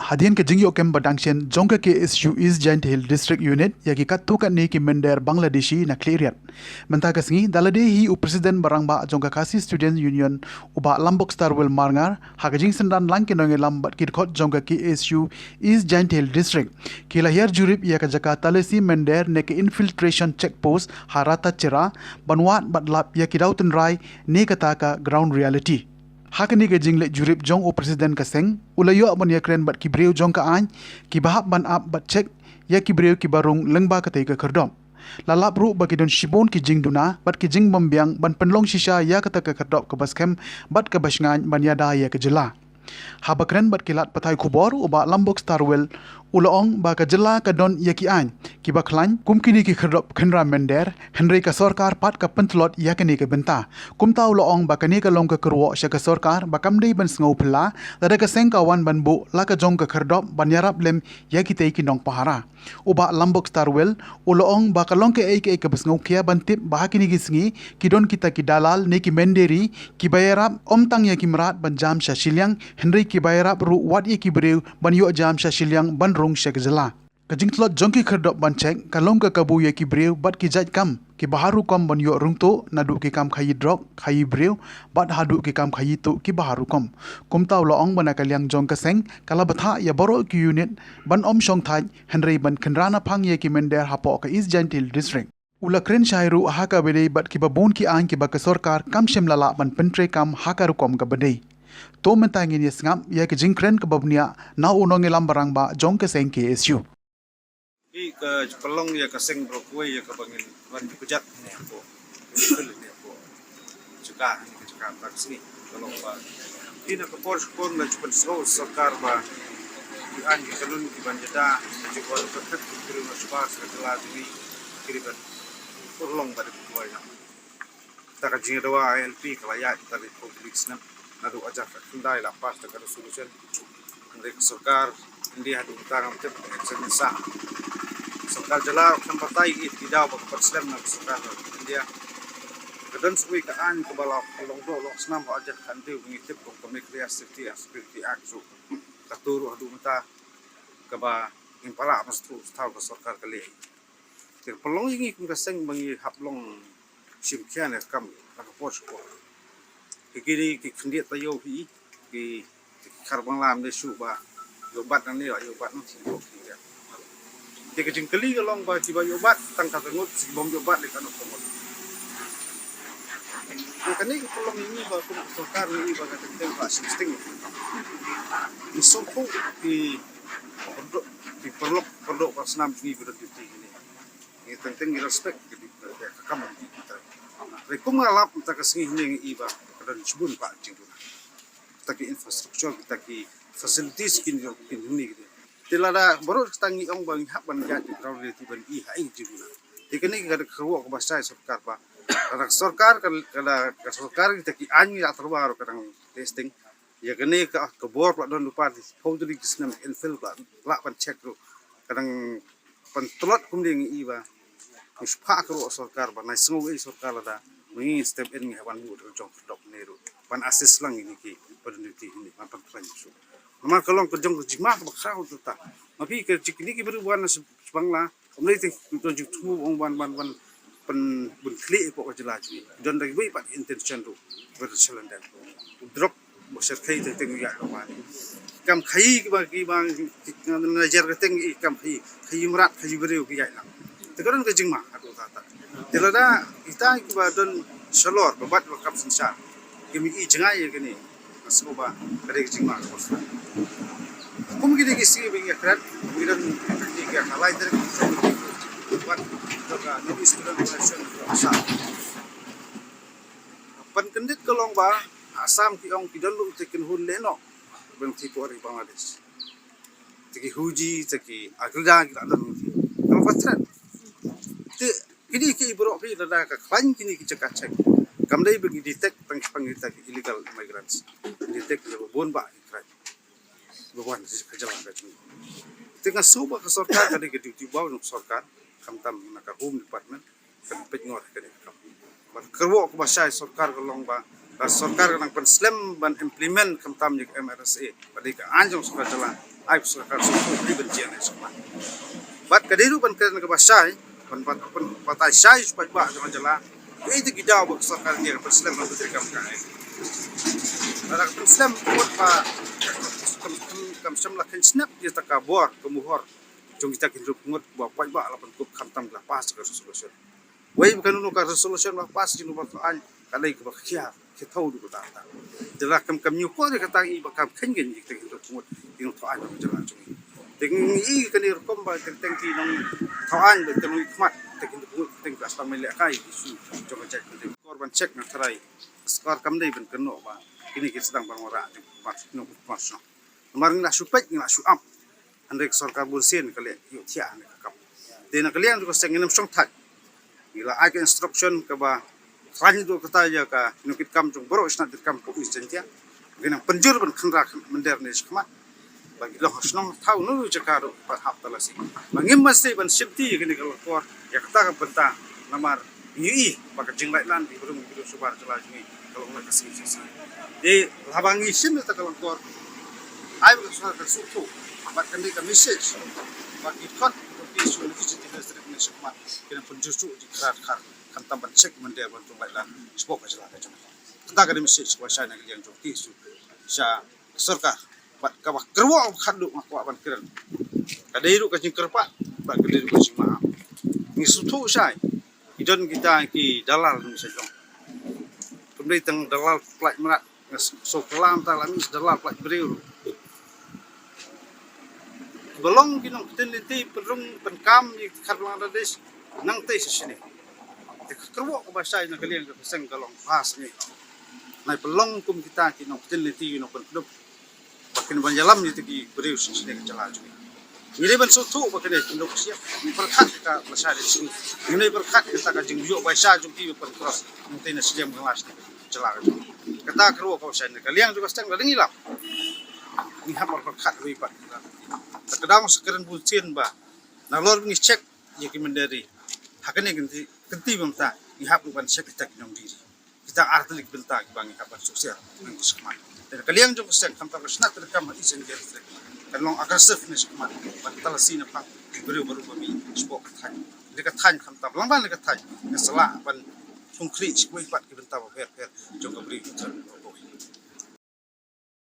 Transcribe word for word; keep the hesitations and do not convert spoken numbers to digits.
Hadien ka jingïoh kem ba dang shen jong ka K S U East Jaintia Hills District Unit ïa ki katto katne ki mynder Bangladeshi na Khliehriat mynta ka sngi, da lade hi u President ba rangbah jong ka Khasi Students Union, u Bah Lambok Starwell Marngar, ha ka jingsynran lang ki nongïalam bad ki dkhot jong ka K S U East Jaintia Hills District, ki la hiar jurip ïa ka jaka talasi mynder ne ka infiltration check post ha Ratajcherra, ban wad bad lap ïa ki daw tynrai ne kata ka ground reality. Ha kane ka jingleit jurip jong u President ka seng, u la ïoh ban ïakren bad ki briew jong ka aiñ kiba hap ban ap bad check ïa ki briew kiba rung lyngba katei ka khyrdop. La lap ruh ba ki don shibun ki jingduna bad ki jingbymbiang ban pynlong shisha ïa kata ka khyrdop kaba skhem bad kaba shngaiñ ban ïada ïa ka jylla. Haba kren bad ki lad pathai khubor, u Bah Lambok Starwell u la ong ba ka jylla ka don ïa ki aiñ kiba khlaiñ kum kine ki khyrdop khynra mynder, hynrei ka sorkar pat ka pyntlot ïa kane ka bynta. Kumta u la ong ba kane ka long ka kyrwoh sha ka sorkar ba kam dei ban sngew phylla lada ka seng ka wan ban buh la ka jong ka khyrdop ban ïarap lem ïa kitei ki nongpahara. U Bah Lambok Starwell u la ong ba ka long kaei kaei kaba sngewkhia ban tip ba ha kine ki sngi ki don kita ki dalal ne ki mynderi kiba ïarap ym tang ïa ki mrad ban jam sha shiliang, hynrei kiba ïarap ruh wat ïa ki briew ban ïoh jam sha shiliang ban rung sha ka jylla. Ka jingtlot jong ki khyrdop ban check ka long ka kabu ïa ki briew bad ki jait kam kiba har rukom ban ïoh rung tuh, naduh ki kam khaïi drok, khaïi briew bad haduh ki kam khaïi tuh kiba har rukom. Kumta u la ong ba na ka liang jong ka seng ka la bthah ïa baroh ki unit ban ym shongthait, hynrei ban khynra naphang ïa ki mynder hapoh ka East Jaintia Hills District. U la kren shai ruh ha kaba ïadei bad kiba bun ki aiñ kiba ka sorkar kam shym la lah ban pyntreikam ha ka rukom kaba dei. To mynta ngin ïa sngap ïa ka jingkren kaba bniah na u nongïalam ba rangbah jong ka seng K S U. Ki ka pynlong ïa ka seng baroh kawei ïa kaba ngin wan ki kjat ne ko. Ki kjat ne ko. Jaka ne ka jaka tak sini. Ka long ba ki na ka por shkor la ju pynsngew sorkar ba ki aiñ ki kanun ki ban jada ki ju wan ka khat ki kiri na suba sa ka jylla jong ngi ki ri ban pynlong ba dei kawei na. Ta ka jingdawa I L P ka la ïaid ta ri phew tarik snem. Naduh hajar khyndai la pass ta ka resolution. Hynrei ka sorkar India haduh mynta ngam tip action mynta. Sorkar jylla ruh kam batai ïa ki daw ba ka pynslem na ka sorkar India. Ka don shuh ka aiñ kaba la long doh long snam ha hajar khyndai ngi tip kum ka Meghalaya Safety and Security Act ruh. Kato ruh haduh mynta kaba ngim pat lah ban sngewthuh thaw ka sorkar ka leh. Te ka pynlong ïa ngi kum ka seng ba ngi hap long shim khia ne kam na ka por sha ka por. Ki kine ki khyndiat taïew hi ki, ki khar Bangla ne shu ba ïoh bat nangne ïoh bat nangne. Te ka jingkylli ka long ba kiba ïoh bat tang ka ngut, kiba ym ïoh bat leh katno ka ngut. Te kane ka pynlong ïa ngi ba kum ka sorkar ngi ba ka teng teng ba shim sting. Ngi sngewthuh ki pyrdoh, ki pyrlok pyrdoh ka snam jong ngi ba don duty kine. Ngi teng teng ngi respect ki, ki, ki kam ki. Hynrei kum nga lap mynta ka sngi hynne ngi i ba ka don shibun ba jingduna. Kita ki infrastructure, kita ki facilities kin ïoh kin hynne ki. Te lada baroh kita ngi ong ba ngi hap ban ïaid ki ground reality ban i ha i jingduna. Te kane ka da ka kyrwoh kaba shai sorkar ba. Lada ka sorkar ka, ka da ka sorkar kita ki aiñ ngi la tyrwa ruh ka dang testing. Ïa kane ka, ka bor ka la don lypa phew tarik ki snem, infill ka la, la ban check ruh. Ka dang pyntlot kumne ngi i ba ngi shu phah ka ruh sorkar ba nai sngew ei sorkar lada ma ngi step in ngi hap ban buh da ka jong ka dok ne ruh ban assist lang ïa ngi ki ba don duty hynne ban pyntrei shu. Namar ka long ka jong ka jingma kaba khraw tata. Ma phi ka jingkine ki briew wan na Bangla Ym dei te to jingthmu ong ban ban ban pynbun khlieh ïa ka jylla jong ngi. Don da kiwei pat intention ruh. Ba da shalendar. Drok ba shyrkhei teng teng ïa ka man. Kam khaïi kiba kiba na jer ka teng i kam khaïi. Khaïi mrad khaïi briew ki ïaid lang. Te ka don ka jingma ha ka ta ta. Te lada kita kiba don shalor ba bat ba kap synshar. Ki mi i jngai ïa kane. Nga sngew ba ka dei ka jingma kaba khraw. Kum kine ki sngi ba ngi ïakren, ngi don ki ka lai tarik, wat ka North East Student Coalition ka Assam. Pynkyndit ka long ba Assam ki ong ki don ruh te kynhun lehnoh ban ki por i Bangladesh. Te ki Houthi, te ki Agreda ki la don ruh. Ka long ka threat. Te kine ki baroh ki lada ka khlaiñ kine ki jaka check. Kam dei ba ngi detect tang shipang kita ki illegal immigrants. Ngi detect ba bun ba ki crime. Ba wan ka jylla ka jong ngi. Te nga sngew ba ka sorkar ka dei ka duty ba ka sorkar khamtam na ka Home Department kan peit ngor ka dei ka kam. Ba ka kyrwoh kaba shai sorkar ka long ba ka sorkar ka nang pynslem ban implement khamtam ïa ka M R S A. Ba dei ka aiñ jong sorkar jylla. Ai ka sorkar suk suk dei ban jia ne suk. Bad ka dei ruh ban kren kaba shai ban, ban, ban batai shai shu paidbah jong ka jylla. Ïa ita ki daw ba ka sorkar India ka pynslem ban treikam ka ai. Lada ka pynslem ka mut ba kam, kam, kam shym la kheiñ snep ïa kata ka bor ka muhor jong kita ki hynriew ngut ba paidbah la pynkup khamtam la pass ka resolution. Wei ba kano kano ka resolution ba pass jong u ba thrang ka dei kaba khia, khia thaw du kata kata. Te la kam, kam ñiewkor ïa kata, i ba kam kheiñ kein ïa kita ki hynriew ngut ki nongthaw aiñ jong ka jylla jong ngi. Te ngi i kane rukom ba kyrteng ki nongthaw aiñ ba ki nongïakhmat, te ki hynriew ngut kyrteng ka sdang mei lehkai ki shu jong ka jaitbynriew. Kor ban check na tharai sorkar kam dei ban kynnoh ba kine ki sdang ban wanrah jong ki nongmar shnong. Namar ngi la shu peit, ngi la shu ap. Hynrei ka sorkar bunsien ka leh ïohthiah ne ka kam. Te na ka liang jong ka seng ngin ym shong thait. Ngi la ai ka instruction kaba khlaiñ ruh kata ïa ka nongkitkam jong baroh shnat kitkam ka East Jaintia. Ngi nang pynjur ban khynra mynder ne shakhmat ba ki long ha shnong thaw na jaka ruh ban hap talasi. Ba ngim masi ban shimti ïa kane ka lyngkor ïa kata ka bynta namar ngi ïohi ba ka jinglaitlan ki briew, ki briew suba jylla jong ngi ka long na ka sngi shisha. Te haba ngi shim ïa kata ka lyngkor ai ba ka sorkar ka suk suk bad kane ka message ba ki khot ba ki shu ngi jiti district ne shakhmat ki nang pynjur suk jingkhrat khar khamtam ban check mynder ban jong laitlan sboh ka jylla ka jong ngi. Kata ka dei message ba shai na ka liang jong ki shu sha sorkar. Bad kaba kyrwoh kaba khatduh nga kwah ban kren ka dei ruh ka jingkyrpad bad ka dei ruh ka jingmaham. Ngi sngewthuh shai ki don kita ki dalal ngi sha jong. Kum dei tang dalal pynlait mrad, nga sngewklam ta la mih dalal pynlait briew ruh. Ba long ki nongpyntip lynti pynrung pynkam ïa ki khar Bangladesh nangtei sha shane. Te ka kyrwoh kaba shai na ka liang ka seng ka long ba sngewthuh. Nai pynlong kum kita ki nongpyntip lynti, ki nongpynkup ba kin ban ïalam ïa kita ki briew sha shane ka jylla jong ngi. Ngi dei ban sngewthuh ba kane ki nongpyntip ngi pyrkhat ka lashai da shu. Ngi dei pyrkhat kata ka jingïoh bai sha jong ki ba pyn cross nangtei na shlem ka lashai jylla ka jong ngi. Kata ka kyrwoh kaba shai na ka liang jong ka seng la dang ïalam. Ngi hap ban pyrkhat wei pat. Ka dang sa kren bunsien ba nalor ngi check ïa ki mynder ri. Ha kane ka kynti, kynti ba mynta ngi hap ruh ban check kita ki nongdie ri. Kita ar tylli ki bynta kiba ngi hap ban suk siar nang ki shakhmat. Te na ka liang jong ka seng khamtam ka shnat treikam ha East Jaintia District kan long aggressive ne shakhmat ban talasi na phang ki briew baroh ba mih sboh ka thaiñ. Lei ka thaiñ khamtam lang ban lei ka thaiñ ngi sa lah ban sngewkhlieh sha kiwei pat ki bynta ba pher pher jong ka briew.